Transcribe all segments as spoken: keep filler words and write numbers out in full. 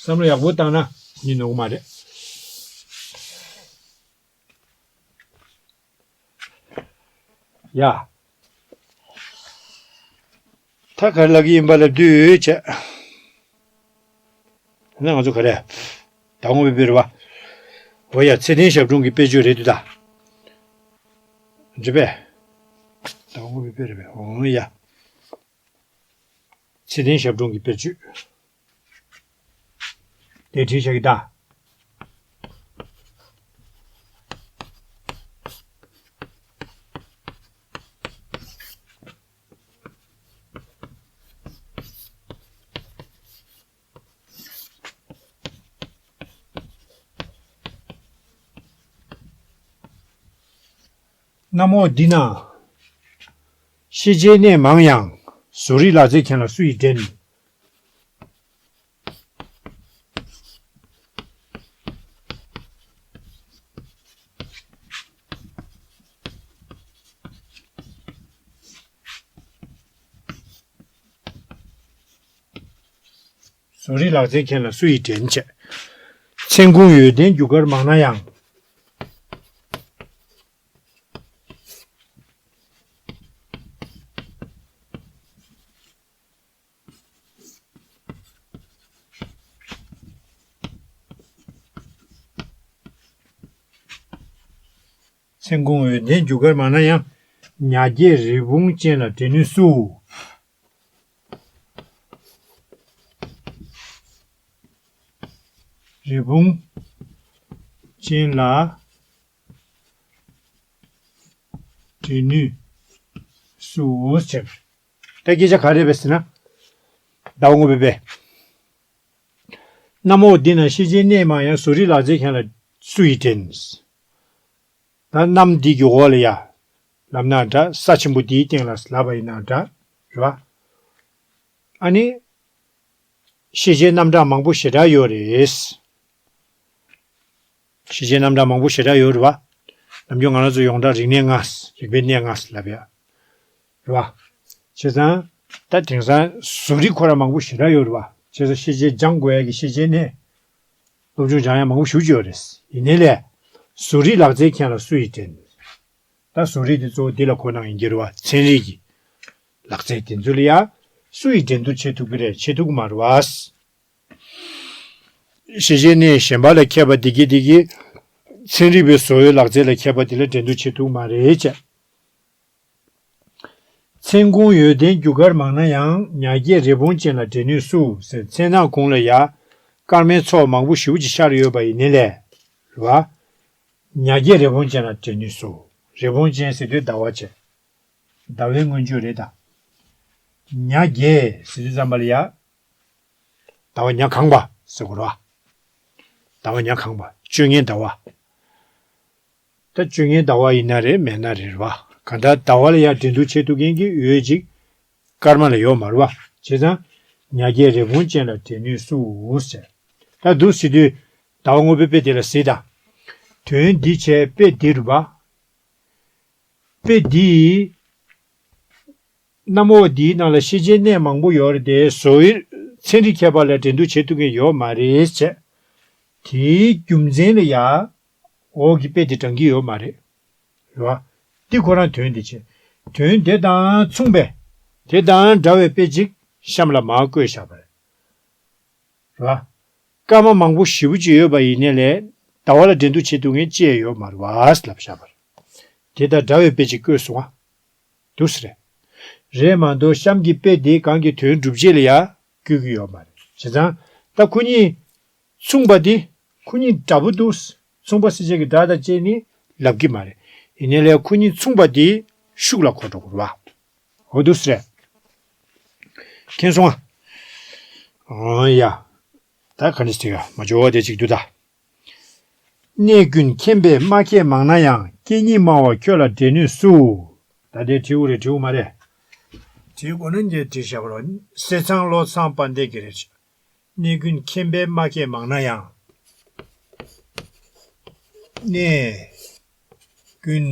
བསམ་བློ་ཡག་པོ་བཏང་ན་ནི་ནོར་གི་མ་རེད། ཡ། ད་ག་རེ་ལབ་ཀྱི་ཡིན་པ་ལབ་དུས་བྱས། ད་ང་ཚོ་ག་རེ། ཟླ་བ་དངོས་པོའི་དཔེ་རེད་བ། འོ་ཡ། ཚེ་བརྟན་ཞབས་དྲུང་གི་དཔེ་བརྗོད་རེད་འདུག་ད། འགྲིག་པས། ཟླ་བ་དངོས་པོའི་དཔེ་རེད་པས། འོ་ཡ། ཚེ་བརྟན་ཞབས་དྲུང་གི་དཔེར་བརྗོད། དེ་བྲིས་བཞག་གི་ད། གནམ་འོག་འདི་ན། ཤེས་བྱའི་གནས་མང་ཡང་། བཟོ་རིག་ལག་རྩལ་མཁན་ལ་སུ་ཡིས་འགྲན། བཟོ་རིག་ལག་རྩལ་མཁན་ལ་སུ་ཡིས་འགྲན་བྱས། མཚན་གུང་འོད་ལྡན་རྒྱུ་སྐར་མང་ན་ཡང་། མཚན་གུང་འོད་ལྡན་རྒྱུ་སྐར་མང་ན་ཡང་། ཉ་རྒྱལ་རི་བོང་ཅན་ལ་འགྲན་ནུས་སུ། རི་བོང་ཅན་ལ་འགྲན་ནུས་སུ་ཟེར། ད་སྐད་ཆ་ག་རེ་རེད་པས་ཟེར་ན། ཟླ་བ་དངོས་པོའི་དཔེ། གནམ་འོག་འདི་ན་ཤེས་བྱའི་གནས་མང་ཡང་། བཟོ་རིག་ལག་རྩལ་མཁན་ལ་སུ་ཡིས་འགྲན། ད་གནམ་འདི་གི་འོག་ལ་ཡ། ལབ་ན་འདྲ། ས་ཆེན་པོ་འདིའི་སྟེང་ལ་ལབ་པ་ཡིན་ན་འདྲ། རེད་བ། ཨ་ནི། ཤེས་བྱའི་རྣམ་གྲངས་མང་པོ་ཞེ་དྲག་ཡོད་རེད། ཤེས་བྱའི་རྣམ་གྲངས་མང་པོ་ཞེ་དྲག་ཡོད་རེད་བ། ནམ་རྒྱུན་ང་རང་ཚོ་ཡོངས་གྲགས་རིག་གནས་ལྔ། རིག་པའི་གནས་ལྔ་ལབ་ཡ། རེད་བ། བྱས་ཙང་། ད་དེང་སང་བཟོ་རིག་ཁོ་རང་མང་པོ་ཞེ་དྲག་ཡོད་རེད་བ། བྱས་ཙང་ཤེས་བྱའི་སྦྱང་དགོས་ཡ་གི་ཤེས་བྱའི་གནས། སློབ་སྦྱོང་སྦྱང་ཡ་མང་པོ་ཞེ་པོ་ཅིག་ཡོད་རེད། ཡིན་ནའི་ལས། བཟོ་རིག་ལག་རྩལ་མཁན་ལ་སུ་ཡིས་འགྲན། ད་བཟོ་རིག་དེ་གཙོ་བོ་འདི་ལ་གོ་གནང་ཡིན་གྱི་རེད་བ། ཚན་རིག་གི་ལག་རྩལ་དེ་ཚོ་ལ་ཡ། སུ་ཡིས་འགྲན་བསྡུར་བྱེད་ཐུབ་ཀྱི་རེད། བྱེད་ཐུབ་ཀྱི་མ་རེད་བ། ཤེས་བྱའི་གནས་གཞན་པ་ལ་མཁས་པ་འདི་གིས་འདི་གིས། ཚན་རིག་པའི་བཟོ་བོའི་ལག་རྩལ་ལ་མཁས་པ་འདི་ལ་འགྲན་བསྡུར་བྱེད་ཐུབ་ཀྱི་མ་རེད་ཅེས། མཚན་གུང་འོད་ལྡན་རྒྱུ་སྐར་མང་ན་ཡང་། ཉ་རྒྱལ་རི་བོང་ཅན་ལ་འགྲན་ནུས་སུ་ཟེར། མཚན་ནག་གུང་ལ་ཡ། སྐར་མའི་ཚོགས་མང་པོ་ཞེ་པོ་ཅིག་ཤར་ཡོད་པ་ཡིན་ནའི་ལས། རེད་བ། ཉ་རྒྱལ་རི་བོང་ཅན་ལ་འགྲན་ནུས་སུ། རི་བོང་ཅན་ཟེར་དུས་ཟླ་བ་བྱས། ཟླ་བའི་མངོན་བརྗོད་རེད་ད། ཉ་རྒྱལ་ཟེར་དུས་ཙམ་པ་ལ་ཡ། ཟླ་བ་ཉ་གང་བ་ཟེར་དགོས་རེད་བ། ཟླ་བ་ཉ་གང་བ། སྤྱོད་ངན་ཟླ་བ། ད་སྤྱོད་ངན་ཟླ་བ་ཡིན་ན་རེད། མེད་ན་རེད་བ། གང་ལྟར་ཟླ་བ་ལ་ཡང་འགྲན་བསྡུར་བྱེད་ཐུབ་མཁན་གྱི་འོད་ཅིག་སྐར་མ་ལ་ཡོད་མ་རེད་བ། བྱས་ཙང་། ཉ་རྒྱལ་རི་བོང་ཅན་ལ་འགྲན་ནུས་སུ་ཟེར། ད་འདུག་ཟེར་དུས། ཟླ་བ་དངོས་པོའི་དཔེ་དེ་ལ་གཟིགས་དང་། དོན་འདི་བྱས་དཔེ་འདི་རེད་བ། དཔེ་འདི། གནམ་འོག་འདིའི་ནང་ལ་ཤེས་བྱའི་གནས་མང་པོ་ཡོད་རེད་དེ། བཟོ་བའི་ཚན་རིག་མཁས་པ་ལ་འགྲན་བསྡུར་བྱེད་ཐུབ་མཁན་ཡོད་མ་རེད་ཟེར། དེའི་རྒྱུ་མཚན་ལ་ཡ། འོག་གི་དཔེ་དེ་དྲན་གྱི་ཡོད་མ་རེད། རེད་བ། འདི་ཁོ་རང་དོན་དེ་བྱས། དོན་དེ་དང་མཚུངས་པའི། དེ་དང་འདྲ་བའི་དཔེ་ཅིག་གཤམ་ལ་མར་བཀོད་བཞག་པ་རེད། རེད་བ། སྐར་མ་མང་པོ་ཞེ་པོ་ཅིག་ཡོད་པ་ཡིན་ནའི་ལས། ཟླ་བ་ལ་འགྲན་བསྡུར་བྱེད་ཐུབ་མཁན་ཅི་ཡང་ཡོད་མ་རེད་བ་ལབ་བཞག་པ་རེད། དེ་དང་འདྲ་བའི་དཔེ་ཅིག་བཀོད་སོང་བ། འདུག་སེ་རེད། རེད་མ་གཏོགས་གཤམ་གྱི་དཔེ་དེ་གང་གི་དོན་སྒྲུབ་བྱེད་ལ་ཡ་བཀོད་ཀྱི་ཡོད་མ་རེད། བྱས་ཙང་། ད་ཁོ་གཉིས་མཚུངས་པ་དེ། ཁོ་གཉིས་འདྲ་པོ་འདུག་མཚུངས་པ་ཟེར་བྱེད་ཀྱི་སྒྲ་དང་བཅས་ནི་ལབ་ཀྱི་མ་རེད། ཡིན་ནའི་ལས་ཁོ་གཉིས་མཚུངས་པ་དེ་ཤུགས་ལ་གོ་འགྲོ་དགོས་རེད་བ། འོ་འདུག་སེ་རེད། མཁྱེན་སོང་ང་། ཨང་ཡ། ད་ག་འདྲ་ཞིག་མ་འཇོག་བ་དེ་ཅིག་འདུག་ད། གནས་ཀུན་མཁྱེན་པས་མ་མཁས་མང་ན་ཡང་། སྐད་གཉིས་སྨྲ་བ་ཁྱོད་ལ་འགྲན་ནུས་སུ། ད་དེ་བྲིས་དགོས་རེད་བྲིས་དགོས་མ་རེད། བྲིས་དགོས་ན་འདི་བྲིས་བཞག་རོགས། བསེ་ཚང་བློ་བཟང་དཔལ་ལྡན་གྱིས་རེད། གནས་ཀུན་མཁྱེན་པས་མ་མཁས་མང་ན་ཡང་། གནས་ཀུན་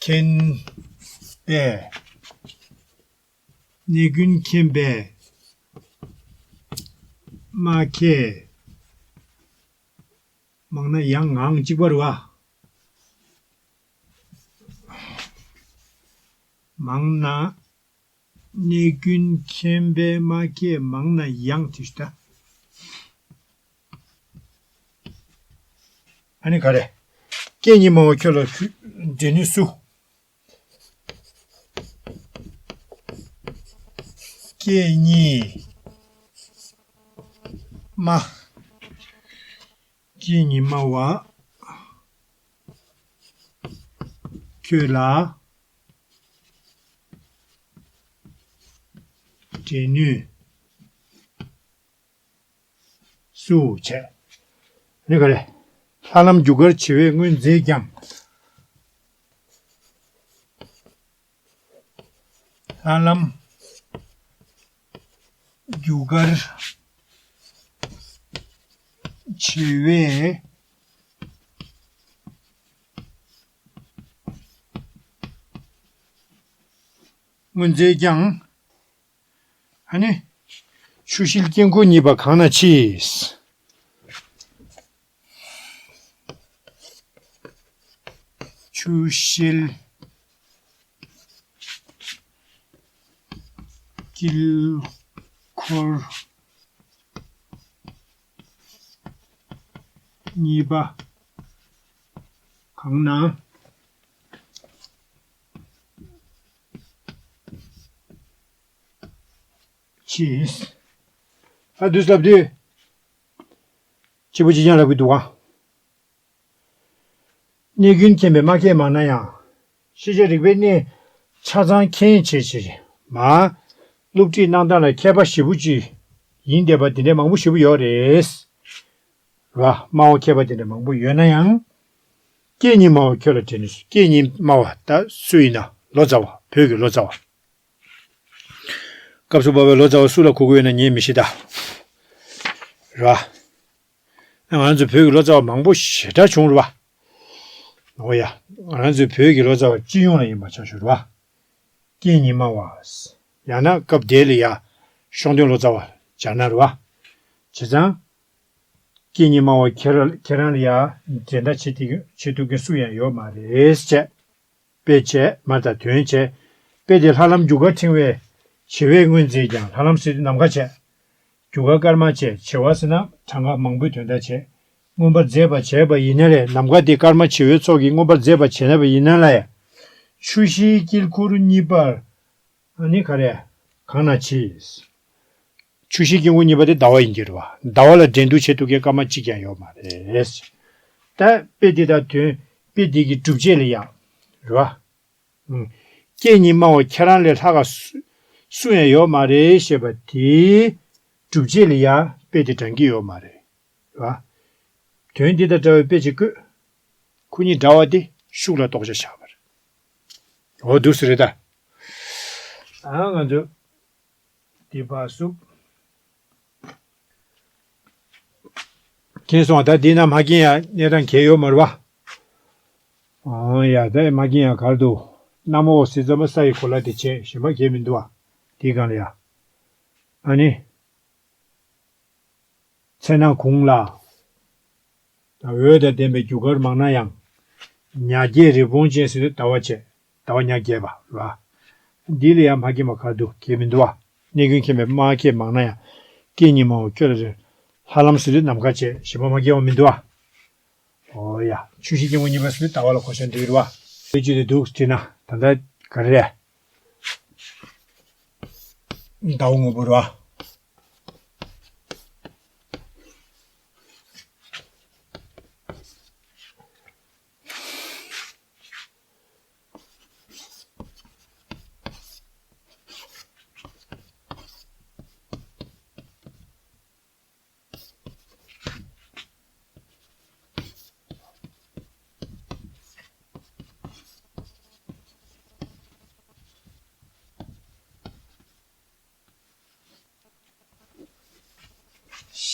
མཁྱེན་པས། གནས་ཀུན་མཁྱེན་པས། མ་ཁེ། མང་ན་ཡང་ངང་གཅིག་པ་རེད་བ། མང་ན། གནས་ཀུན་མཁྱེན་པའི་མ་ཁེ་མང་ན་ཡང་དེ་ཞུ་ད། ཨ་ནི་ག་རེ། སྐད་གཉིས་སྨྲ་བ་ཁྱོད་ལ་འདྲེན་ནུས་སུ། སྐད་གཉིས་སྨྲ། སྐད་གཉིས་སྨྲ་བ་ཁྱོད་ལ་འདྲེན་ནུས་སུ་བྱས། ནི་ག་རེ། ལྷ་ལམ་རྒྱུ་སྐར་བྱེ་བས་སྔོན་མཛད་ཀྱང་། ལྷ་ལམ་རྒྱུ་སྐར་བྱེ་བས་སྔོན་མཛད་ཀྱང་། ཨ་ནི། ཆུ་ཤེལ་དཀྱིལ་འཁོར་གཉིས་པ་གང་ན་མཆིས། ཆུ་ཤེལ་དཀྱིལ་འཁོར་གཉིས་པ་གང་ན། མཆིས། ཨ་དུས་ལབ་དུས། གཅིག་པུ་གཅིག་རྐྱང་ལབ་ཀྱི་འདུག་ག། གནས་ཀུན་མཁྱེན་པའི་སྨྲ་མཁས་མང་ན་ཡང་། ཤེས་བྱ་རིག་པའི་གནས་ཆ་ཚང་མཁྱེན་བྱེད་ཆེ་ཆེ་མ། སློབ་ཁྲིད་གནང་སྟངས་ལ་མཁས་པ་ཞེ་པོ་ཅིག་ཡིན་བསྡད་པ་དེ་འདྲའི་མང་པོ་ཞེ་པོ་ཡོད་རེད། ར། སྨྲ་བ་མཁས་པ་དེ་འདྲ་མང་པོ་ཡོད་ན་ཡང་། སྐད་གཉིས་སྨྲ་བ་ཁྱོད་ལ་དྲན་ནས་སུ། སྐད་གཉིས་སྨྲ་བ་ད་སུ་ཡིན་ན་ལོ་ཙཱ་བ། བོད་ཀྱི་ལོ་ཙཱ་བ། སྐབས་སུ་བབས་པའི་ལོ་ཙཱ་བ་སུ་ལ་གོ་གི་ཡོད་ན་ངས་མི་ཤེས་ད། ར། ང་ཚོ་བོད་ཀྱི་ལོ་ཙཱ་བ་མང་པོ་ཞེ་དྲག་བྱུང་རེད་བ། འོ་ཡ། ང་ཚོའི་བོད་ཀྱི་ལོ་ཙཱ་བ་སྤྱི་ཡོངས་ལ་ཡིན་པ་ཆ་བཞག་རེད་བ། སྐད་གཉིས་སྨྲ་བ། ཡང་ན་སྐབས་དེ་ལ་ཡ། ཤོང་སྟོན་ལོ་ཙཱ་བ་སྦྱར་ན་རེད་བ། བྱས་ཙང་། སྐད་གཉིས་སྨྲ་བ་ཁྱེད་ར་ཁྱེད་རང་ལ་ཡ། འགྲན་ཟླ་བྱེད་ཐུབ་བྱེད་ཐུབ་མཁན་སུ་ཡང་ཡོད་མ་རེད་ཅེས། དཔེ་བྱས་མར་དང་དོན་བྱས། དཔེ་དེ་ལྷ་ལམ་རྒྱུ་སྐར་ཕྲེང་བའི་བྱེ་བས་སྔོན་མཛད་ཀྱང་། ལྷ་ལམ་ཟེར་དུས་ནམ་མཁའ་བྱས། རྒྱུ་སྐར་སྐར་མ་བྱས། བྱེ་བ་ཟེར་ན་གྲངས་ཀ་མང་པོའི་དོན་དག་བྱས། མངོན་པར་མཛད་པ་བྱས་པ་ཡིན་ན་ལས། ནམ་མཁའ་དེ་སྐར་མ་བྱེ་བའི་ཚོགས་ཀྱིས་མངོན་པར་མཛད་པ་བྱས་ན་པ་ཡིན་ན་ལས། ཆུ་ཤེལ་དཀྱིལ་འཁོར་གཉིས་པར། ཨ་ནི་ག་རེ། གང་ན་མཆིས། ཆུ་ཤེལ་དཀྱིལ་འཁོར་གཉིས་པ་དེ་ཟླ་བ་ཡིན་གྱི་རེད་བ། ཟླ་བ་ལ་འགྲན་བསྡུར་བྱེད་ཐུབ་མཁན་སྐར་མ་གཅིག་ཀྱང་ཡོད་མ་རེད། ད་དཔེ་འདི་དང་དོན་དཔེ་འདི་གི་སྒྲུབ་བྱེད་ལ་ཡ། རེད་བ། ཨུམ། སྐད་གཉིས་སྨྲ་བ་ཁྱེད་རང་ལས་ལྷག་ག་སུ་སུ་ཡང་ཡོད་མ་རེད་ཞེས་པ་དེའི་སྒྲུབ་བྱེད་ལ་ཡ་དཔེ་དེ་དྲངས་ཀྱི་ཡོད་མ་རེད། རེད་བ། དོན་འདི་དང་འདྲ་བའི་དཔེ་ཅིག་བཀོད། ཁོ་གཉིས་འདྲ་བ་དེ་ཤུགས་ལ་རྟོགས་བྱ་བཞག་པ་རེད། འོ་འདུག་སེ་རེད་ད། ཨ་ང་ཚོ། འདི་ཕར་བསུབ། མཁྱེན་སོང་། ད་འདི་ན་མ་མཁྱེན་ཡ་གནས་སྟངས་གལ་ཡོད་མ་རེད་བ། ཨང་ཡ་ད་མ་མཁྱེན་ཡ་གར་འདུག་གནམ་འོག་ཟེར་ཙམ་པ་ས་ཡི་གོ་ལ་དེ་བྱས་གཞན་པ་གལ་མི་འདུག་བ། འདི་སྒང་ལ་ཡ། ཨ་ནི། ཚེ་ན་གུང་ལ། འོད་དང་ལྡན་པའི་རྒྱུ་སྐར་མང་ན་ཡང་། ཉག་བརྒྱད་རི་བོང་ཅན་ཟེར་དུས་ཟླ་བ་བྱས། ཟླ་བ་ཉག་བརྒྱད་པ་རེད་བ། འདི་ལ་ཡང་མ་མཁྱེན་པ་ག་རེ་འདུག་གལ་མི་འདུག་བ། གནས་ཀུན་མཁྱེན་པའི་སྨྲ་མཁས་མང་ན་ཡང་། སྐད་གཉིས་སྨྲ་བ་ཁྱོད་ལ་རེ། ལྷ་ལམ་ཟེར་དུས་ནམ་མཁའ་བྱས། གཞན་པ་མ་མཁྱེན་པ་མི་འདུག་བ། འོ་ཡ། ཆུ་ཤེལ་དཀྱིལ་འཁོར་གཉིས་པ་ཟེར་དུས་ཟླ་བ་ལ་གོ་ཆ་འདུག་རེད་བ། ལོ་རྒྱུས་དེ་འདུག་བྲིས་ན་ད་ལྟ་ག་རེ་རེད། ཟླ་བ་སྔོན་པོ་རེད་བ།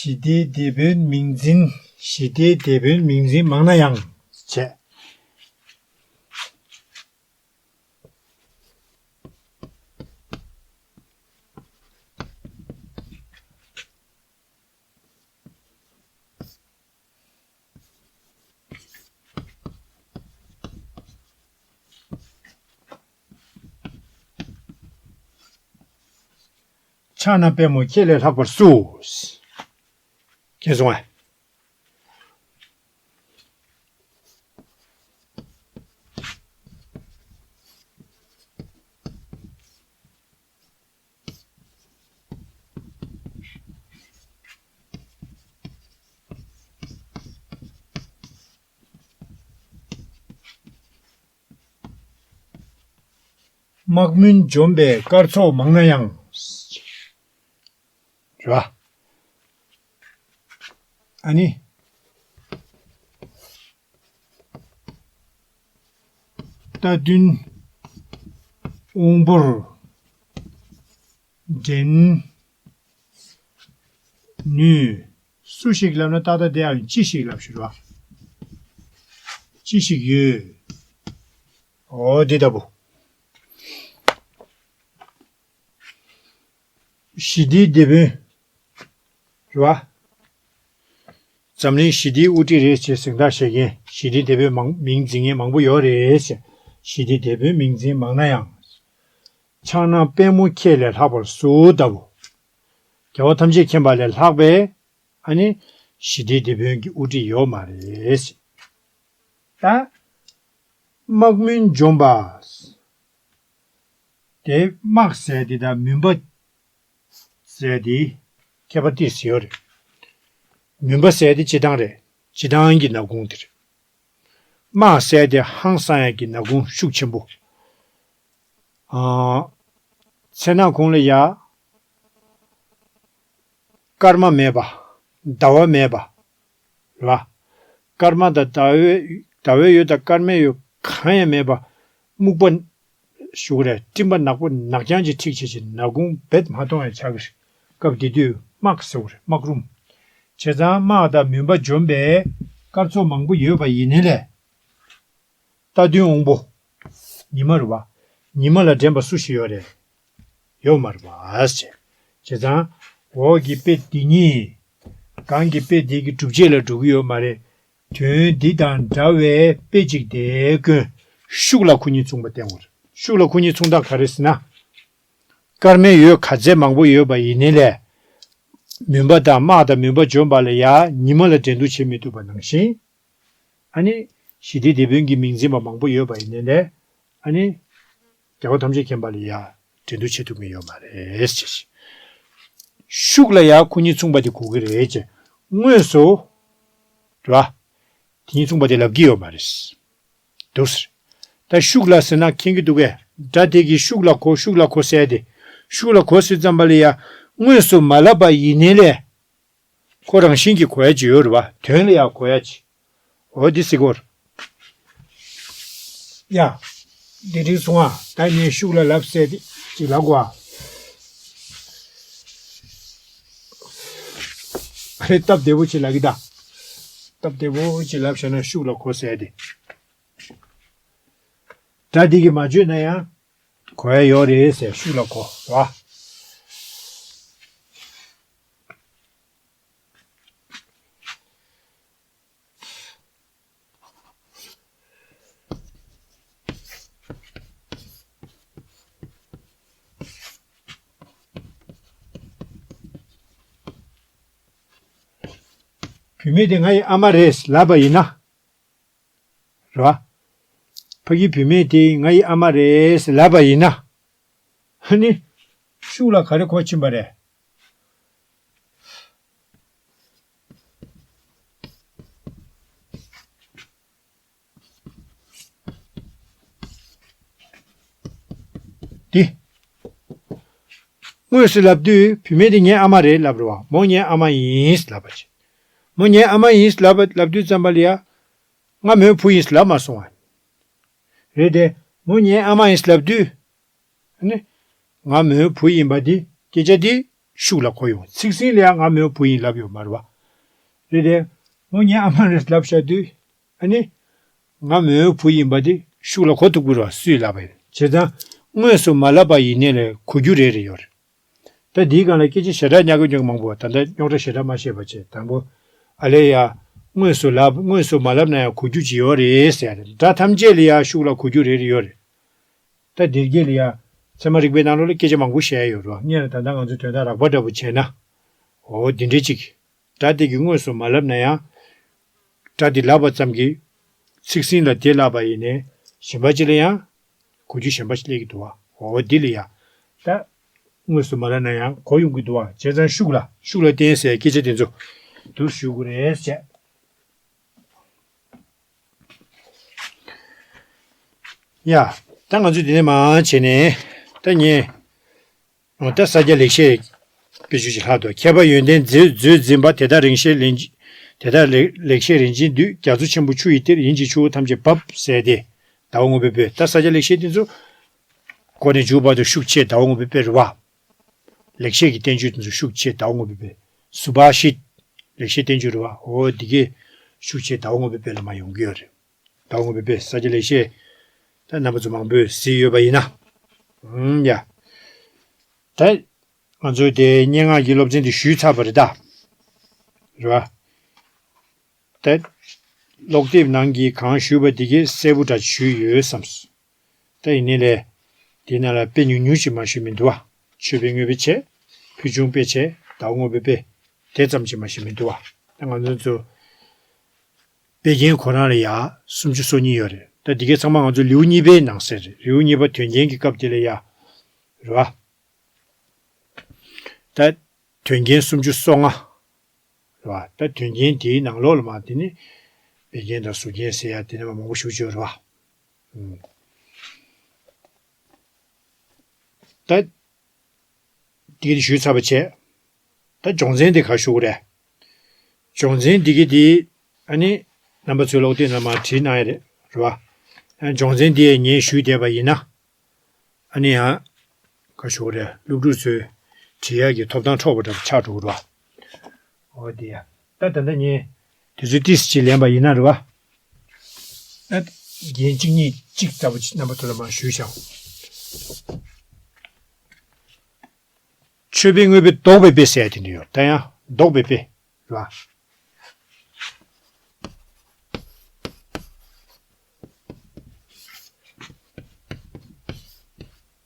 ཞི་བདེའི་དེད་དཔོན་མིང་འཛིན། ཞི་བདེའི་དེད་དཔོན་མིང་འཛིན་མང་ན་ཡང་བྱས། ཕྱག་ན་པདྨོ་ཁྱེད་ལས་ལྷག་པར་སུ། མཁྱེན་སོང་ངས། དམག་མུན་འཇོམས་པའི་སྐར་ཚོགས་མང་ན་ཡང་། རེད་བ། ཨ་ནི། རྟ་བདུན་དབང་པོར་འདྲེན་ནུས། སུ་ཞིག་ལབ་ན་ཏག་ཏག་དེ་ཡང་ཅི་ཞིག་ལབ་ཞུ་ར། ཅི་ཞིག་ཡོད། འོ་འདི་ལྟ་བུ། ཞི་བདེའི་དེད་དཔོན། རེད་བ། འཛམ་གླིང་ཞི་བདེའི་དབུ་ཁྲིད་རེད་ཅེས་གཟེངས་རྟགས་བཞེས་མཁན་ཞི་བདེའི་དེད་དཔོན་མང་མིང་འཛིན་མཁན་མང་པོ་ཡོད་རེད་ཅེས། ཞི་བདེའི་དེད་དཔོན་མིང་འཛིན་མང་ན་ཡང་། ཕྱག་ན་པདྨོ་ཁྱེད་ལས་ལྷག་པར་སུ་ལྟ་བུ། རྒྱལ་བ་ཐམས་ཅད་མཁྱེན་པ་ལས་ལྷག་པའི་ཨ་ནི་ཞི་བདེའི་དེད་དཔོན་གྱི་དབུ་ཁྲིད་ཡོད་མ་རེད། ད་དམག་མུན་འཇོམས་པ། དེ་དམག་ཟེར་དེ་དང་མུན་པ་ཟེར་དེ་ཁྱད་པར་ཏོག་ཙམ་ཡོད་རེད། མུན་པ་ཟེར་དེ་སྤྱིར་བཏང་རེད། སྤྱིར་བཏང་གི་ནག་ཁུང་དེ་རེད། དམག་ཟེར་དེ་ཧང་སང་ཡག་གི་ནག་ཁུང་ཤུགས་ཆེན་པོ། ཨ། མཚན་ནག་ཁུང་ལ་ཡ། སྐར་མ་མེད་པ། ཟླ་བ་མེད་པ། རེད་བ། སྐར་མ་དང་ཟླ་བའི་ཟླ་བའི་འོད་དང་སྐར་མའི་འོད་གང་ཡང་མེད་པ། སྨུག་པ། ཞུ་གི་རེད། སྤྲིན་པ་ནག་པོ་ནག་རྐྱང་ཅིག་འཁྲིགས་བྱས་བྱས་ནག་ཁུང་རྦད་མ་མཐོང་ཡང་ཆགས་ཀྱི་རེད། སྐབས་དེ་དུས་དམག་ཟེར་བ་རེད། དམག་རུམ། བྱས་ཙང་དམག་དང་མུན་པ་འཇོམས་པའི་སྐར་ཚོགས་མང་པོ་ཡོད་པ་ཡིན་ནའི་ལས། རྟ་བདུན་དབང་པོ། ཉི་མ་རེད་བ། ཉི་མ་ལ་འགྲན་པ་སུ་ཞིག་ཡོད་རེད། ཡོད་མ་རེད་བ། བྱས་ཙང་། འོག་གི་དཔེ་འདི་གཉིས། སྒང་གི་དཔེ་འདི་གི་སྒྲུབ་བྱེད་ལ་འགྲོ་གི་ཡོད་མ་རེད། དོན་འདི་དང་འདྲ་བའི་དཔེ་གཅིག་དེ་ཀུན་ཤུགས་ལ་ཁོ་གཉིས་མཚུངས་པ་བསྟན་དགོས་རེད། ཤུགས་ལ་ཁོ་གཉིས་མཚུངས་རྟགས་ག་རེ་ཟེར་ན། སྐར་མའི་འོད་ག་ཚད་མང་པོ་ཡོད་པ་ཡིན་ནའི་ལས། མུན་པ་དང་དམག་དང་མུན་པ་འཇོམས་པ་ལ་ཡང་ཉི་མ་ལ་འགྲན་བསྡུར་བྱེད་མི་ཐུབ་པ་ནང་བཞིན། ཨ་ནི། ཞི་བདེའི་དེད་དཔོན་གྱི་མིང་འཛིན་པ་མང་པོ་ཡོད་པ་ཡིན་ནའི་ལས། ཨ་ནི། རྒྱལ་བ་ཐམས་ཅད་མཁྱེན་པ་ལ་ཡ། འགྲན་བསྡུར་བྱེད་ཐུབ་མཁན་ཡོད་མ་རེད་ཅེས། ཤུགས་ལ་ཡ་ཁོ་གཉིས་མཚུངས་པ་དེ་གོ་གི་རེད་ཅེས། དངོས་སུ། རེད་བ། དེ་གཉིས་མཚུངས་པ་དེ་ལབ་ཀྱི་ཡོད་མ་རེད། འདུག་ཟེར། ད་ཤུགས་ལ་ཟེར་ན་མཁྱེན་གྱི་འདུག་གས། སྒྲ་དེ་གིས་ཤུགས་ལ་གོ་ཤུགས་ལ་གོ་ཟེར་ཏེ། ཤུགས་ལ་གོ་ཟེར་ཙམ་པ་ལ་ཡ། དངོས་སུ་མ་ལབ་པ་ཡིན་ནའི་ལས། ཁོ་རང་བཞིན་གྱིས་གོ་ཡ་ཅིག་ཡོད་རེད་བ། དོན་ལ་ཡང་གོ་ཡ་ཅིག་འོ་འདི་ཟེར་གོ། ཡ། འདི་འགྲིག་སོང་ཨ། ད་ངས་ཤུགས་ལ་ལབ་ཟེར་ཏེ་ཅིག་ལབ་དགོས་ཨ། ཨ་རེ་སྟབས་བདེ་པོ་ཅིག་ལབ་ཀྱི་ད། སྟབས་བདེ་པོ་ཅིག་ལབ་བྱས་ན་ཤུགས་ལ་གོ་ཟེར་ཏེ། སྒྲ་འདི་གིས་མ་བརྗོད་ན་ཡང་། གོ་ཡ་ཡོད་རེད་ཟེར་ཤུགས་ལ་གོ་ར། བུད་མེད་དེ་ང་ཡི་ཨ་མ་རེད་ལབ་པ་ཡིན་ན། རེད་བ། ཕ་གི་བུད་མེད་དེ་ང་ཡི་ཨ་མ་རེད་ལབ་པ་ཡིན་ན། ཨ་ནི། ཤུགས་ལ་ག་རེ་གོ་ཕྱིན་པ་རེད། དེ། དངོས་སུ་ལབ་དུས་བུད་མེད་དེ་ངའི་ཨ་མ་རེད་ལབ་རེད་བ། མོ་ངའི་ཨ་མ་ཡིན་ལབ་པ་བྱས། མོ་ངའི་ཨ་མ་ཡིན་ལབ་པ་ལབ་དུས་ཙམ་པ་ལ་ཡ། ང་མོའི་བུ་ཡིན་ལབ་མ་སོང་བ། རེད་དེ། མོ་ངའི་ཨ་མ་ཡིན་ལབ་དུས། ཨ་ནི། ང་མོའི་བུ་ཡིན་པ་འདི་སྐད་ཆ་འདི་ཤུགས་ལ་གོ་ཡོང་། ཚིག་ཟིན་ལ་ཡང་ང་མོའི་བུ་ཡིན་ལབ་ཡོད་མ་རེད་བ། རེད་དེ། མོ་ངའི་ཨ་མ་རེད་ལབ་བཞག་དུས། ཨ་ནི། ང་མོའི་བུ་ཡིན་པ་འདི་ཤུགས་ལ་གོ་ཐུབ་ཀྱི་རེད་བ། སུས་ལབ་པ་ཡིན། བྱས་ཙང་། དངོས་སུ་མ་ལབ་པ་ཡིན་ནའི་ལས་གོ་རྒྱུ་རེ་རེ་ཡོད་རེད། ད་འདིའི་སྒང་ལ་སྐད་ཆ་ཞེ་དྲག་ཉར་དགོས་ཉོ་གི་མང་པོ། ད་ལྟ་རྙོག་དྲ་ཞེ་དྲག་མ་བཤད་པ་བྱས། དང་པོ། ཨ་ལས་ཡ། དངོས་སུ་ལབ་དངོས་སུ་མ་ལབ་ན་ཡང་གོ་རྒྱུ་ཅིག་ཡོད་རེད་ཟེར་ཡ་རེད། སྒྲ་ཐམས་ཅད་ལ་ཡ་ཤུགས་ལ་གོ་རྒྱུ་རེ་རེ་ཡོད་རེད། ད་འདིར་སྐད་ལ་ཡ། ཚད་མ་རིག་པའི་ནང་ལོགས་ལ་སྐད་ཆ་མང་པོ་བཤད་ཡ་ཡོད་རེད་བ། སྔོན་ལ་ད་ལྟ་ང་ཚོས་དོན་དག་རགས་པ་འདྲ་པོ་བྱས་ན། འོ་འདི་འདྲའི་ཅིག་སྒྲ་དེ་གི་དངོས་སུ་མ་ལབ་ན་ཡང་། སྒྲ་དེ་ལབ་པ་ཙམ་གྱིས་ཚིག་ཟིན་ལ་དེ་ལབ་པ་ཡིན་ནའི་གཞན་པ་ཅིག་ལ་ཡང་གོ་རྒྱུ་གཞན་པ་ཞིག་སླེབས་ཀྱི་འདུག་བ། འོ་འདི་ལ་ཡང་། ད་དངོས་སུ་མ་ལབ་ན་ཡང་གོ་ཡོང་གི་འདུག་བ། བྱས་ཙང་ཤུགས་ལ་ཤུགས་ལ་བརྟེན་ཟེར་སྐད་ཆ་དེ་ཚོ་འདུག་ཞུ་དགོས་རེད་བྱས། ཡ། ད་ང་ཚོས་དེ་ནས་མར་བྱས་ནས་ད་ངས། འོ་ད་ས་སྐྱ་ལེགས་བཤད་དཔེ་ཆ་ཞིག་ལྷག་འདུག་མཁས་པ་ཡོན་ཏན་མཛོད་མཛོད་འཛིན་པ། དེ་དག་རིང་བཤད་ལན་དེ་དག་ལེགས་ལེགས་བཤད་རིན་ཆེན་བསྡུས། རྒྱ་མཚོ་ཆེན་པོ་ཆུ་ཡི་གཏེར། ཡིན་གཅིག་ཆུ་བོ་ཐམས་ཅད་འབབ་ཟེར་ཏེ། ཟླ་བ་དངོས་པོའི་དཔེ། ད་ས་སྐྱ་ལེགས་བཤད་དེ་ཚོ་འགོ་ནས་མཇུག་བར་དུ་ཤུགས་ཆེ་ཟླ་བ་དངོས་པོའི་དཔེ་རེད་བ། ལེགས་བཤད་ཀྱི་བསྟན་བཅོས་དེ་ཚོ་ཤུགས་ཆེ་ཟླ་བ་དངོས་པོའི་དཔེ། སུ་བྷ་ཤིད། ལེགས་བཤད་བསྟན་བཅོས་རེད་བ། འོ་འདི་གས་ཤུགས་ཆེ་ཟླ་བ་དངོས་པོའི་དཔེ་ལ་མར་ཡོང་གི་ཡོད་རེད། ཟླ་བ་དངོས་པོའི་དཔེ་ས་སྐྱ་ལེགས་བཤད། ད་རྣམ་པ་ཚོ་མང་པོས་གཟིགས་ཡོད་པ་ཡིན་ན། ཨུམ་ཡ། ད་ང་ཚོས་དེ་སྙན་ངག་གི་སློབ་ཚན་དེ་ཞུས་ཚར་བ་རེད་ད། རེད་བ། ད་ཀློག་དེབ་ནང་གི་གང་ཞུས་པ་དེ་གས་གསལ་པོ་འདྲ་ཞུས་ཡོད་བསམས། ད་ཡིན་ནའི་ལས། དེ་ནང་ལ་དཔེ་ཉུང་ཉུང་ཞིག་མ་ཞུས་མི་འདུག་བ། མཆོད་པའི་དངོས་པོའི་ཆེད། ཕུལ་བྱུང་དཔེ་ཆེད། ཟླ་བ་དངོས་པོའི་དཔེ། དེ་ཙམ་ཞིག་མ་ཞུས་མི་འདུག་བ། ད་ང་ཚོ་ཚོ། དཔེ་རྒྱན་ཁོ་རང་ལ་ཡ་སུམ་ཅུ་སོ་གཉིས་ཡོད་རེད། ད་འདི་གའི་ཚང་མ་ང་ཚོ་ལེའུ་གཉིས་པའི་ནང་གསལ་རེད། ལེའུ་གཉིས་པ་དོན་རྒྱན་གྱི་སྐབས་དེ་ལ་ཡ། རེད་བ། ད་དོན་རྒྱན་སུམ་ཅུ་སོ་ལྔ། རེད་བ། ད་དོན་རྒྱན་དེའི་ནང་ལོགས་ལ་མ་དེ་ནི་དཔེ་རྒྱན་དང་གཟུགས་རྒྱན་ཟེར་ཡ་དེ་ནི་མ་མང་པོ་ཞུ་ཆོག་རེད་བ། ད། དེ་ག་དེ་ཞུས་ཚར་བ་བྱས། ད་སྦྱོང་ཚན་དེ་ག་ཞུ་དགོས་རེད། སྦྱོང་ཚན་དེ་ག་དེ། ཨ་ནི། རྣམ་པ་ཚོའི་ཀློག་དེབ་ནང་མར་བྲིས་གནང་ཡ་རེད། རེད་བ། ཨ་སྦྱོང་ཚན་དེ་ངས་ཞུས་བསྡད་པ་ཡིན་ན། ཨ་ནི་ཡང་། ག་ཞུ་དགོས་རེད། སློབ་ཕྲུག་ཚོའི་བྲིས་ཡག་གི་ཐོབ་ཐང་འཕྲོག་པ་འདྲ་པོ་ཆགས་འགྲོ་གི་རེད་བ། འོ་དེ་ཡ། ད་ད་ལྟ་ངས་དུས་ཚོད་ཏོག་ཙམ་ཅིག་ལེན་པ་ཡིན་ན་རེད་བ། ད་རྒྱན་གཅིག་གཉིས་གཅིག་ལྟ་བུ་ཅིག་རྣམ་པ་ཚོ་ལ་མར་ཞུས་བཞག་མཆོད་པའི་དངོས་པོའི་ལྡོག་པའི་དཔེ་ཟེར་ཡ་དེ་འདྲ་ཡོད། ད་ཡང་ལྡོག་པའི་དཔེ་རེད་བ།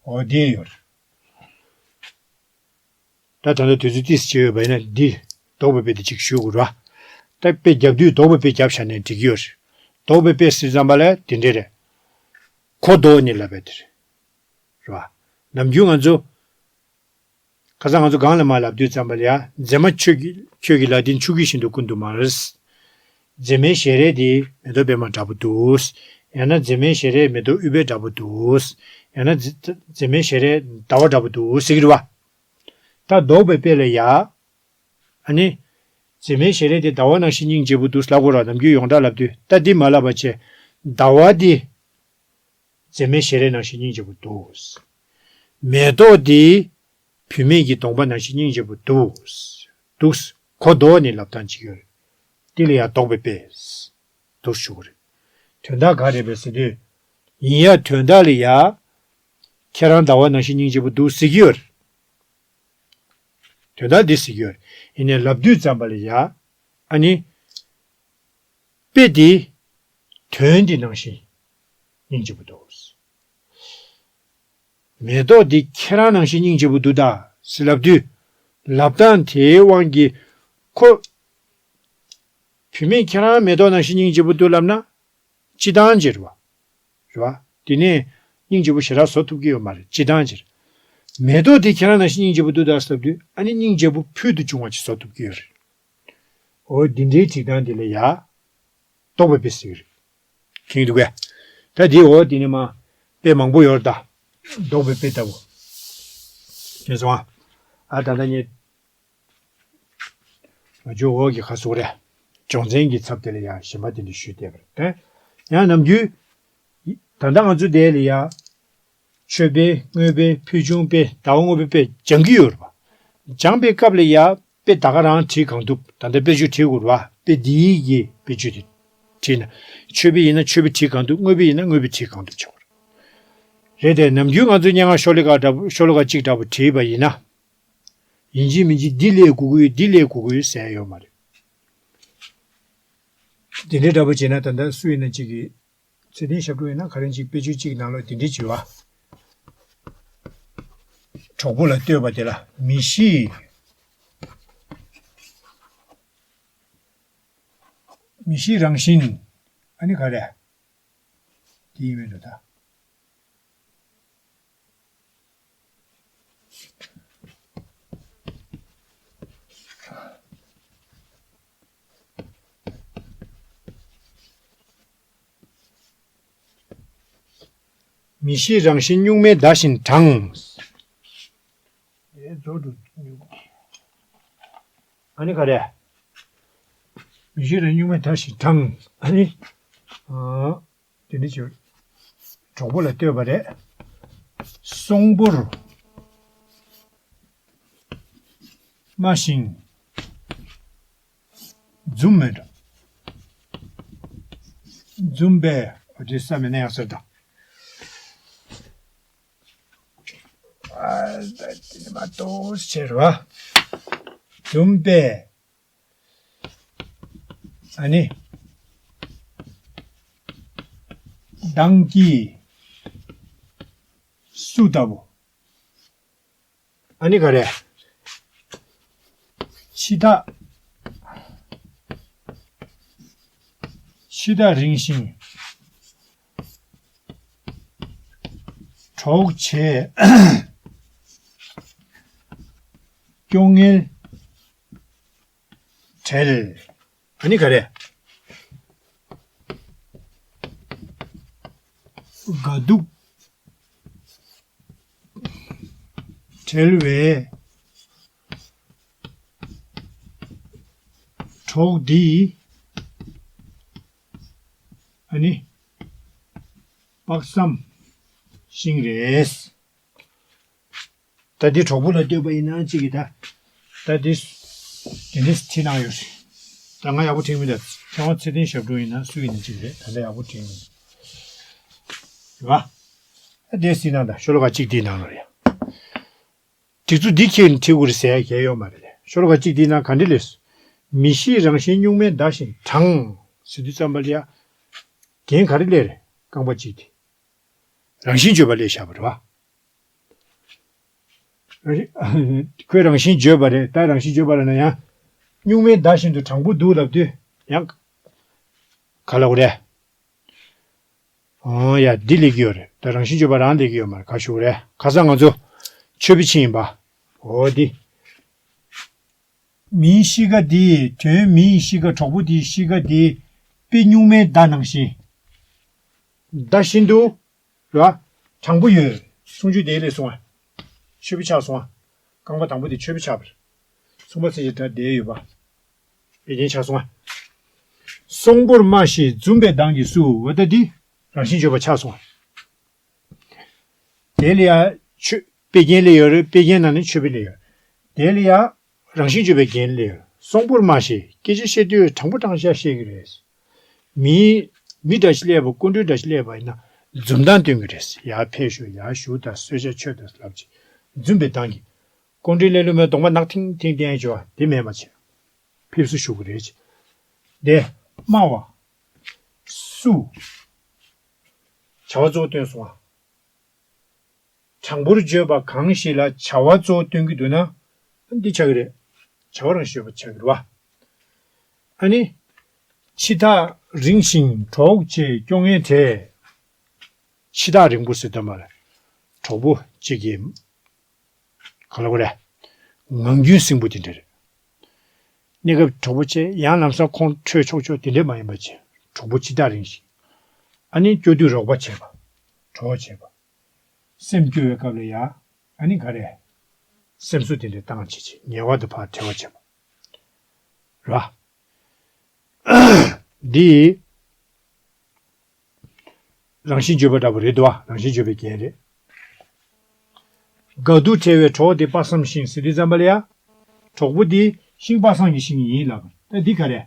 འོ་དེ་ཡོད། ད་ད་ལྟ་དུས་ཚོད་ཏོག་ཙམ་ཅིག་ཡོད་པ་ཡིན་ན་འདི་ལྡོག་པའི་དཔེ་དེ་གཅིག་ཞུ་དགོས་རེད་བ། ད་དཔེ་རྒྱབ་དུས་ལྡོག་པའི་དཔེ་རྒྱབ་བཞག་ནས་འགྲིག་གི་ཡོད་རེད། ལྡོག་པའི་དཔེ་ཟེར་ཙམ་པ་ལ་དེ་འདྲ་རེད། གོ་ལྡོག་ནས་ལབ་པ་དེ་རེད། རེད་བ། ནམ་རྒྱུན་ང་ཚོ། ཁ་སང་ང་ཚོ་སྒང་ལ་མར་ལབ་དུས་ཙམ་པ་ལ་ཡ། མཛེས་མ་ཁྱོད་ཀྱི་ཁྱོད་ཀྱི་ལ་དེ་ཆུ་སྐྱེས་བཞིན་དུ་ཀུན་ཏུ་མར། མཛེས་མའི་ཞལ་རས་དེ་མེ་ཏོག་པད་མ་འདྲ་པོ་འདུག་ཡང་ན་མཛེས་མའི་ཞལ་རས་མེ་ཏོག་ཨུཏྤལ་འདྲ་པོ་འདུག་ཡང་ན་མཛེས་མཛེས་མའི་ཞལ་རས་ཟླ་བ་འདྲ་པོ་འདུག་ཟེར་གྱི་རེད་བ། ད་ལྡོག་པའི་དཔེ་ལ་ཡ། ཨ་ནི། མཛེས་མའི་ཞལ་རས་དེ་ཟླ་བ་ནང་བཞིན་སྙིང་རྗེ་པོ་འདུག་ལབ་དགོས་ར། ནམ་རྒྱུན་ཡོངས་གྲགས་ལབ་དུས་ད་འདི་མ་ལབ་པ་བྱས། ཟླ་བ་འདི། མཛེས་མའི་ཞལ་རས་ནང་བཞིན་སྙིང་རྗེ་པོ་འདུག་མེ་ཏོག་འདི། བུད་མེད་ཀྱི་གདོང་པ་ནང་བཞིན་སྙིང་རྗེ་པོ་འདུག་འདུག་གོ་ལྡོག་ནས་ལབ་སྟངས་ཅིག་ཡོད་རེད། འདི་ལ་ཡང་ལྡོག་པའི་དཔེ། འདུག་ཞུ་གི་རེད། དོན་དག་ག་རེ་རེད་ཟེར་དུས། ཡིན་ཡ་དོན་དག་ལ་ཡ། ཁྱེད་རང་ཟླ་བ་ནང་བཞིན་སྙིང་རྗེ་པོ་འདུག་ཟེར་གྱི་ཡོད་རེད། དོན་དག་འདི་ཟེར་གྱི་ཡོད་རེད། ཡིན་ནའི་ལབ་དུས་ཙམ་པ་ལ་ཡ། ཨ་ནི། དཔེ་འདི། དོན་འདི་ནང་བཞིན། སྙིང་རྗེ་པོ་འདུག་མེ་ཏོག་འདི་ཁྱེད་རང་ནང་བཞིན་སྙིང་རྗེ་པོ་འདུག་ད། ཟེར་ལབ་དུས། ལབ་སྟངས་དེའི་དབང་གིས། ཁོ། བུད་མེད་ཁྱེད་རང་མེ་ཏོག་ནང་བཞིན་སྙིང་རྗེ་པོ་འདུག་ལབ་ན། སྤྱི་བཏང་ཅིག་རེད་བ། རེད་བ། དེ་ནས་སྙིང་རྗེ་པོ་ཞེ་དྲག་བཟོ་ཐུབ་ཀྱི་ཡོད་མ་རེད། སྤྱི་བཏང་ཅིག་རེད། མེ་ཏོག་དེ་ཁྱེད་རང་ནང་བཞིན་སྙིང་རྗེ་པོ་འདུག་ད་ཟེར་དུས་ཨ་ནི་སྙིང་རྗེ་པོ་ཕུལ་དུ་བྱུང་བ་ཅིག་བཟོ་ཐུབ་ཀྱི་ཡོད་རེད། འོ་འདི་འདྲའི་བྲིས་སྟངས་འདི་ལ་ཡ། ལྡོག་པའི་དཔེ་ཟེར་གྱི་རེད། མཁྱེན་གྱི་འདུག་གས། ད་འདི་འོ་འདི་ནི་མ། དཔེ་མང་པོ་ཡོད་རེད་ད། ལྡོག་པའི་དཔེ་ལྟ་བུ། མཁྱེན་སོང་ཨ། ཨ་ད་ལྟ་ངས། ང་ཚོའི་འོག་གི་ཁ་སོ་རེད། སྦྱོང་ཚན་གྱི་ཚབ་དེ་ལ་ཡང་གཞན་པ་དེ་འདྲ་ཞུས་བསྡད་པ་རེད་དེ། ཡང་ནམ་རྒྱུན། ད་ལྟ་ང་ཚོ་དེ་ལ་ཡང་། མཆོད་པའི་དངོས་པའི་ཕུལ་བྱུང་དཔེ་ཟླ་བ་དངོས་པོའི་དཔེ་སྦྱང་གི་ཡོད་རེད་པ། སྦྱང་པའི་སྐབས་ལ་ཡང་དཔེ་ད་ག་རང་བྲིས་གང་ཐུབ་ད་ལྟ་དཔེ་ཆ་བྲིས་དགོས་རེད་པ། དཔེ་འདིའི་གི་དཔེ་ཆ་དེ་བྲིས་ན། མཆོད་པའི་ཡིན་ན་མཆོད་པའི་བྲིས་གང་ཐུབ། དངོས་པོའི་ཡིན་ན་དངོས་པོའི་བྲིས་གང་ཐུབ་བྱེད་དགོས་རེད། རེད་དེ་ནམ་རྒྱུན་ང་ཚོས་སྙན་ངག་ཤོ་ལོ་ཀ་འདྲ་པོ་ཤོ་ལོ་ཀ་གཅིག་འདྲ་པོ་བྲིས་པ་ཡིན་ན། ཡིན་གཅིག་མིན་གཅིག་འདི་ལས་དགོས་ཀྱི་ཡོད་འདི་ལས་དགོས་ཀྱི་ཡོད་ཟེར་ཡ་ཡོད་མ་རེད། འདི་འདྲའི་འདྲ་པོ་བྱས་ན་ད་ལྟ་སུ་ཡིན་ན་གཅིག་གིས་ཚེ་བརྟན་ཞབས་དྲུང་ཡིན་ན་ག་རེ་གཅིག་དཔེ་ཆ་གཅིག་ནང་ལོགས་འདི་འདྲའི་བྱས་པ། གྲོགས་པོ་ལ་ལྟོས་པ་དེ་ལ་མིག་ཤེས། མིག་ཤེས་རང་བཞིན། ཨ་ནི་ག་རེ། དེ་ཡིན་མིན་འགྲོ་ད། མིག་ཤེས་རང་བཞིན་གཉུག་མའི་མདའ་བཞིན་དྲང་། ཨེ་རྫོགས་འགྲོ། ཨ་ནི་ག་རེ། མིག་ཤེས་རང་གཉུག་མའི་མདའ་བཞིན་དྲང་། ཨ་ནི། ཨ། དེ་འདྲ་བྱས། གྲོགས་པོ་ལ་ལྟོས་པ་རེད། གསོང་པོར་སྨྲ་ཞིང་འཛུམ་མོད། འཛུམ་པས། འོ་དེ་ས་མེད་ན་ཡང་ཟེར་དང་། ཨ་ད་དེ་ནི་མ་གཏོགས་ཟེར་བ། འཛུམ་པས། ཨ་ནི། མདངས་ཀྱིས་བསུ་ལྟ་བུ། ཨ་ནི་ག་རེ། འཆི་བདག་འཆི་བདག་རིང་ཞིང་གྲོགས་བྱེད། སྐྱོ་ངལ་བྲལ། ཨ་ནི་ག་རེ། དགའ་སྡུག་བྲལ་བའི་གྲོགས་འདི། ཨ་ནི། དཔག་བསམ་ཤིང་རེད། ད་འདི་གྲོགས་པོ་ལ་ལྟོས་པ་ཡིན་ན་གཅིག་གིས་ད། ད་འདི། འདི་འདྲས་བྲིས་གནང་ཡོད་རེད། ད་ང་ཡག་པོ་བྲིས་མི་འདུག་ཚེ་དབང་ཚེ་བརྟན་ཞབས་དྲུང་ཡིན་ན་སུ་ཡིན་ན་གཅིག་རེད། ད་ལྟ་ཡག་པོ་བྲིས་མི་འདུག་རེད་བ། ད་འདི་བྲིས་གནང་ད་ཤོ་ལོ་ཀ་གཅིག་འདིའི་ནང་ལ་རེད། སྒྲིག་འཛུགས་འདི་ཁྱེད་ནི་བྲིས་དགོས་རེད་ཟེར་ཡ་གལ་ཡོད་མ་རེད། ཤོ་ལོ་ཀ་གཅིག་འདིའི་ནང་ག་འདྲ་ལས། མིག་ཤེས་རང་བཞིན་གཉུག་མའི་མདའ་བཞིན་དྲང་། ཟེར་དུས་ཙམ་པ་ལ་ཡ། རྒྱན་ག་རེ་སླེབས་རེད། རྐང་པ་གཅིག་དེ། རང་བཞིན་བརྗོད་པ་ལས་བཞག་པ་རེད་བ། རང་བཞིན། ཁོས་རང་བཞིན་བརྗོད་པ་རེད། ད་རང་བཞིན་བརྗོད་པ་ལ་ན་ཡང་། གཉུག་མའི་མདའ་བཞིན་དུ་དྲང་པོ་འདུག་ལབ་དུས་ཡང་། ག་ལ་གོ་རེད། ཨོ་ཡ་འདི་ལེགས་ཡོད་རེད། ད་རང་བཞིན་བརྗོད་པ་རང་ལེགས་ཡོད་མ་རེད། ག་ཞུ་གོ་རེད། ཁ་སང་ང་ཚོ་ཆོས་པའི་ཆིངས་ཡིན་པ། འོ་འདི། མིའི་གཤིས་ཀ་འདི། དོན་མིའི་གཤིས་ཀ་གྲོགས་པོ་འདིའི་གཤིས་ཀ་འདི། དཔེ་གཉུག་མའི་མདའ་ནང་བཞིན། མདའ་བཞིན་དུ། ར། དྲང་པོ་ཡོད། གསུང་ཆོས་དེའི་ལས་གསུང་བ། ཆོས་པའི་ཕྱག་སོང་བ། རྐང་པ་དང་པོ་དེ་ཆོས་པའི་ཕྱག་པར། གསུང་པ་ཚེ་ཞེས་སྒྲ་བདེ་ཡོད་པ། དཔེ་རྒྱན་ཆགས་སོང་བ། གསོང་པོར་སྨྲ་ཞིང་འཛུམ་པའི་མདངས་ཀྱིས་བསུ་བ་ད་འདི། རང་བཞིན་བརྗོད་པ་ཆགས་སོང་བ། དེ་ལ་ཡང་ཆོས་དཔེ་རྒྱན་ལས་ཡོད་རེད། དཔེ་རྒྱན་ནང་ནས་ཆོས་པའི་ལས་ཡོད། དེ་ལ་ཡང་རང་བཞིན་བརྗོད་པའི་རྒྱན་ལས་ཡོད། གསོང་པོར་སྨྲ་ཞེས་སྐད་ཆ་བཤད་དུས་དྲང་པོ་དྲང་བཞག་བཤད་ཀྱི་རེད། མི་མི་འདྲ་ཞིག་སླེབས་པ་སྐུ་མགྲོན་འདྲ་ཞིག་སླེབས་པ་ཡིན་ན་འཛུམ་མདངས་སྟོན་གྱི་རེད། ཡར་ཕེབས་ཤོག་ཡར་བཞུགས་དང་གསོལ་ཇ་མཆོད་དང་ལབ་ཅིག་འཛུམ་པའི་མདངས་ཀྱིས། སྐུ་མགྲོན་སླེབས་ལུགས་མེད་གདོང་པ་ནག་ཐིང་ཐིང་བསྟན་བྱས་པ་དེ་མེད་པ་བྱས། ཕེབས་བསུ་ཞུ་གི་རེད་ཅེས། དེ་སྨྲ་བ། སུ། བྱ་བ་གཙོ་བོ་སྟོན་སོང་བ། དྲང་པོར་བརྗོད་པ་གང་ཞིག་ལ་བྱ་བ་གཙོ་བོ་སྟོན་གྱི་འདུག་ན། འདི་ཆགས་ཀྱི་རེད། བྱ་བ་རང་བརྗོད་པ་ཆགས་ཀྱི་རེད་བ། ཨ་ནི། འཆི་བདག་རིང་ཞིང་གྲོགས་བྱེད་སྐྱོ་ངལ་བྲལ། འཆི་བདག་རིང་པོ་ཟེར་དོན་མ་རེད། གྲོགས་པོ་གཅིག་གིས། ག་ལ་གོ་རེད། ངང་རྒྱུན་སྲིང་པོ་དེ་འདྲ་རེད། གནས་སྐབས་གྲོགས་པོ་བྱས་ཡང་ལམ་སང་ཁོང་འཕྲོད་ཆོག་ཆོག་དེ་འདྲ་མ་ཡིན་པ་བྱས། གྲོགས་པོ་འཆི་བདག་རིང་ཞིང་། ཨ་ནི་སྐྱོ་དུས་རོགས་པ་བྱེད་པ། གྲོགས་བྱེད་པ། སེམས་སྐྱོ་བའི་སྐབས་ལ་ཡ། ཨ་ནི་ག་རེ། སེམས་གསོ་དེ་འདྲ་བཏང་བྱེད་ཅིག་ཉེ་བ་དུ་ཕར་བྲེལ་བ་བྱེད་པ། ར། འདི། རང་བཞིན་བརྗོད་པ་འདྲ་པོ་རེད་འདུག་བ། རང་བཞིན་བརྗོད་པའི་རྒྱན་རེད། དགའ་སྡུག་བྲལ་བའི་གྲོགས་དེ་དཔག་བསམ་ཤིང་ཟེར་དུས་ཙམ་པ་ལ་ཡ། གྲོགས་པོ་འདི་ཤིང་དཔག་བསམ་གྱི་ཤིང་ཡིན་ལབ། ད་འདི་ག་རེ།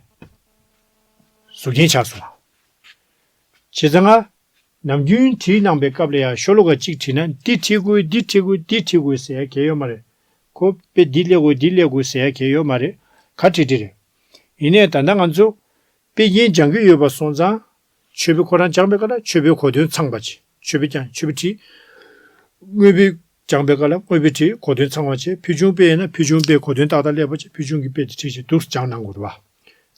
གཟུགས་རྒྱན་ཆགས་སོང་བ། བྱས་ཙང་ང་། ནམ་རྒྱུན་བྲིས་གནང་པའི་སྐབས་ལ་ཡ་ཤོ་ལོ་ཀ་གཅིག་བྲིས་ན་འདི་བྲིས་དགོས་འདི་བྲིས་དགོས་འདི་བྲིས་དགོས་ཟེར་ཡ་གལ་ཡོད་མ་རེད། ཁོ་དཔེ་འདི་སླེབས་དགོས་འདི་སླེབས་དགོས་ཟེར་ཡ་གལ་ཡོད་མ་རེད། ག་བྲིས་བྲིས་རེད། ཡིན་ནའི་ད་ལྟ་ང་ཚོ། དཔེ་རྒྱན་སྦྱང་གི་ཡོད་པ་སོང་ཙང་། མཆོད་པའི་ཁོ་རང་སྦྱངས་པའི་སྐབས་ལ་མཆོད་པའི་གོ་དོན་ཚང་པ་བྱེད། མཆོད་པའི་ཀྱང་མཆོད་པའི་བྲིས། དངོས་པོའི་ སྦྱངས་པའི་སྐབས་ལ་དངོས་དཔེ་བྲིས། གོ་དོན་ཚང་བ་བྱས། ཕུལ་བྱུང་དཔེ་ཡིན་ན་ཕུལ་བྱུང་དཔེ་གོ་དོན་ཏག་ཏག་སླེབས་པ་བྱས། ཕུལ་བྱུང་གི་དཔེ་དེ་བྲིས་བྱས་འདུག་སྦྱངས་གནང་དགོས་རེད་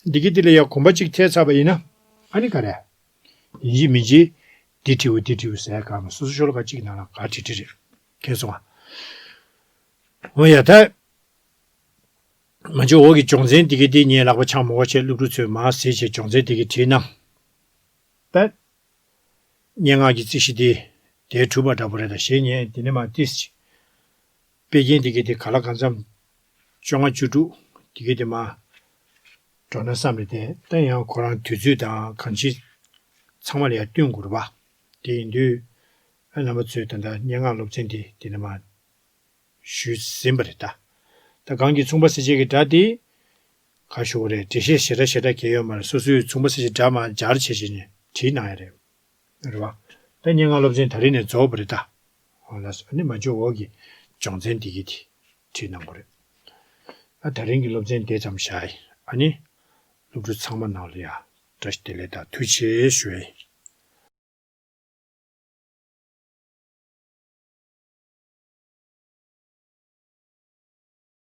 བ། འདི་གི་འདི་ལ་ཡང་གོམ་པ་གཅིག་ཐེབས་ཚར་བ་ཡིན་ན། ཨ་ནི་ག་རེ། ཡིན་གཅིག་མིན་གཅིག་འདི་བྲིའོ་འདི་བྲིའོ་ཟེར་ག་མ། སོ་སོ་ཤོ་ལོ་ཀ་གཅིག་ནང་ལ་ག་བྲིས་བྲིས་རེད། མཁྱེན་སོང་ང་། འོ་ཡ་ད། མ་འཇོག་འོག་གི་སྦྱོང་ཚན་འདི་གི་འདི་ངས་ལག་པ་འཆང་མ་དགོས་བྱས། སློབ་ཕྲུག་ཚོས་མར་གཟིགས་བྱས་སྦྱོང་ཚན་འདི་གི་བྲིས་གནང་། ད། སྙན་ངག་གི་རྩིས་གཞི་འདི་དེ་གྲུབ་པ་འདྲ་པོ་རེད། ད་གཞན་ངས་འདི་ནས་མར་ཏིས་ཅིག་དཔེ་རྒྱན་འདི་གི་འདི་ག་ལ་གང་འཚམ་བཅོ་ལྔ་བཅུ་དྲུག་འདི་གི་འདི་མར་འགྲོ་ན་བསམ་རེད་དེ། ད་ཡང་ཁོ་རང་དུས་ཚོད་དང་གང་ཅི་ཚང་མ་ལ་ཡང་བསྟུན་དགོས་རེད་པ། དེ་ཡིན་དུས་ཨ་རྣམ་པ་ཚོས་ད་ལྟ་སྙན་ངག་སློབ་ཚན་འདི་འདི་ནས་མར་ཞུས་ཟིན་པ་རེད་ད། ད་གོང་གི་མཚུངས་པ་གསལ་བྱེད་ཀྱི་སྒྲ་དེ། ག་ཞུ་དགོས་རེད། འགྲེལ་བཤད་ཞེ་དྲག་ཞེ་དྲག་གང་ཡོད་མ་རེད། སོ་སོའི་མཚུངས་པ་གསལ་བྱེད་སྒྲ་མར་སྦྱར་བྱས་བྱས་ནས་བྲིས་གནང་ཡ་རེད། རེད་བ། ད་སྙན་ངག་སློབ་ཚན་ད་རིང་ནས་རྫོགས་པ་རེད་ད། འོ་ལགས་སོ། ཨ་ནི་མ་འཇོག་འོག་གི་སྦྱོང་ཚན་འདི་གི་དེ་བྲིས་གནང་དགོས་རེད། ཨ་ད་རིང་གི་སློབ་ཚན་དེ་ཙམ་བཞག་ཡིན། ཨ་ནི་སློབ་ཕྲུག་ཚང་མ་ནང་ལ་ཡ་བཀྲ་ཤིས་བདེ་ལེགས་དང་ཐུགས་རྗེ་ཆེ་ཞུ་ཡ་ཡིན།